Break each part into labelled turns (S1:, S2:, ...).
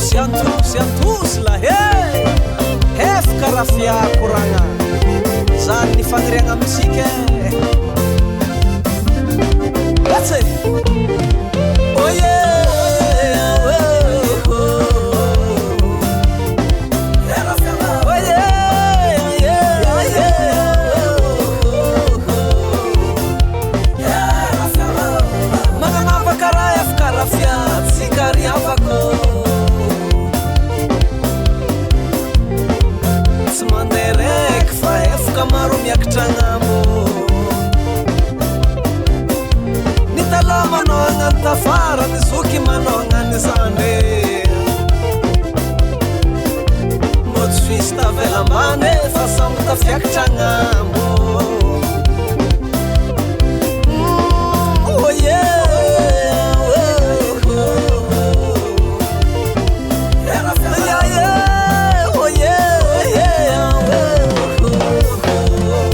S1: Antosy, antosy, antosy lahy e! Hefoka rafia koragna, zany ny fagniriagna amintsika e! Otsy! Oye! Magnanavaka raha efaka rafia, tsika ry havako. Tsy mandeha raiky fa efaka maro miakatra agnambo. Ny taloha manohagna ny tafara, ny zoky manohagna ny zandry. Mbô tsy fisy tavela ambany fa samby tafiakatra agnambo. Oh yeah, oh, oh, oh. Yeah, yeah, oh yeah, yeah, oh, oh, oh.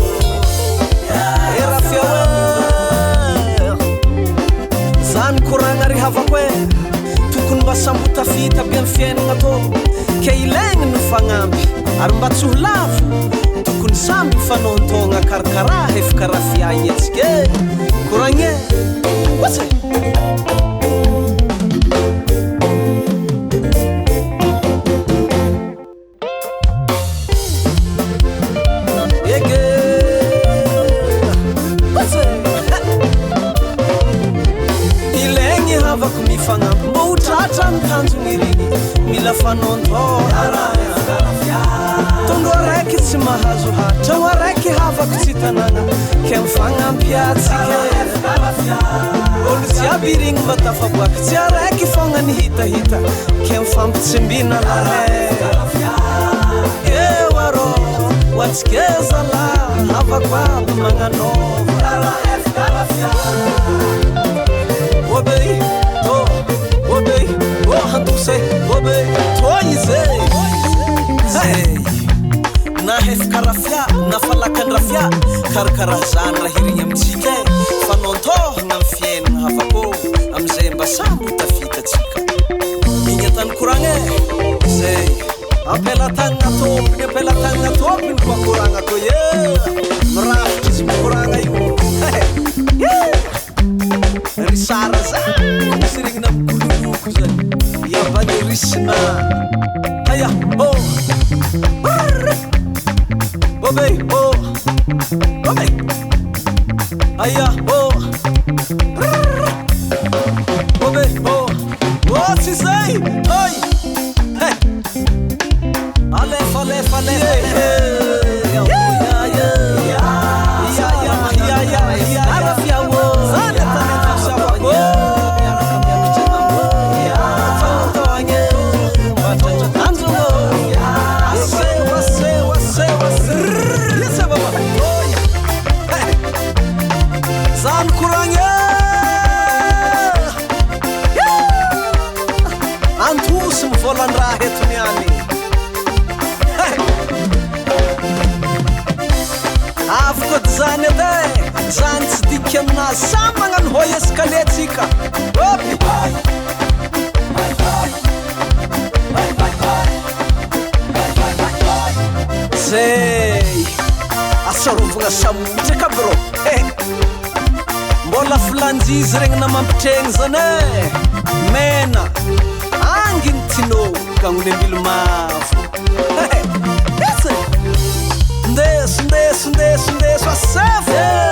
S1: Eh, rafia oe. Zany koragna ry havako e, tokony mba samby ho tafita be amin'ny fiainagna tô, ke ilaigny ny mifagnampy ary mba tsy ho lavo, tokony samby mifanaontôgna karakaraha efa karaha fiaignantsika e, koragna e, otsy e. Ege, otsy e. Ilaigny havako mifagnampy mbô ho tratra ny tanjony irigny, mila fanaontôgna. Tondro araiky tsy mahazo hatrao araiky havako tsy tanàgna, ke mifagnampy atsika. Olo jiaby irigny mba tafaboaky, tsy araiky fogna ny hitahita, ke mifampitsimbina lahy. Eo arô, ho antsika zalahy, havako aby magnanova. Obey, oh, obey, oh, antosy, obey, toi izy. Hey. Na hefaka rafia, na falakan-drafia, karakaraha zany raha hirigny amintsika e. Fanaontôhagna amin'ny fiainagna havako, amizay mba samby ho tafita tsika. Igny atany koragna e, zay. Ampelatanagna tompony, ampelatanagna tompony koa koragna tô ye. Mirafitra izy mikoragna io. Ry sara zany misy regnina mikololoko zany. Iabany risina. Aya, oh. Brrr. Obey, oh. Obey. Aya, oh. Brrr. Obey, oh. Oh, tsy zay. Oi. Hey. Alefa, alefa, alefa. Yeah, yeah, yeah. Yeah, yeah, yeah, yeah. Arafia, oh. Zany atany antosy. Zany koragna antosy mivolan-draha eto niany. Avy koa ty zany edy e, zany tsy diky aminazy, samy magnano hoy escalier tsika. Hopy. Zay asarovagna samotraka aby rô. Eh. Mbola filanjizy regny na mampitregny zany e. Mena anginy tinô gagnony ambily mavo. Ese. Ndeso, ndeso, ndeso, ndeso asefo.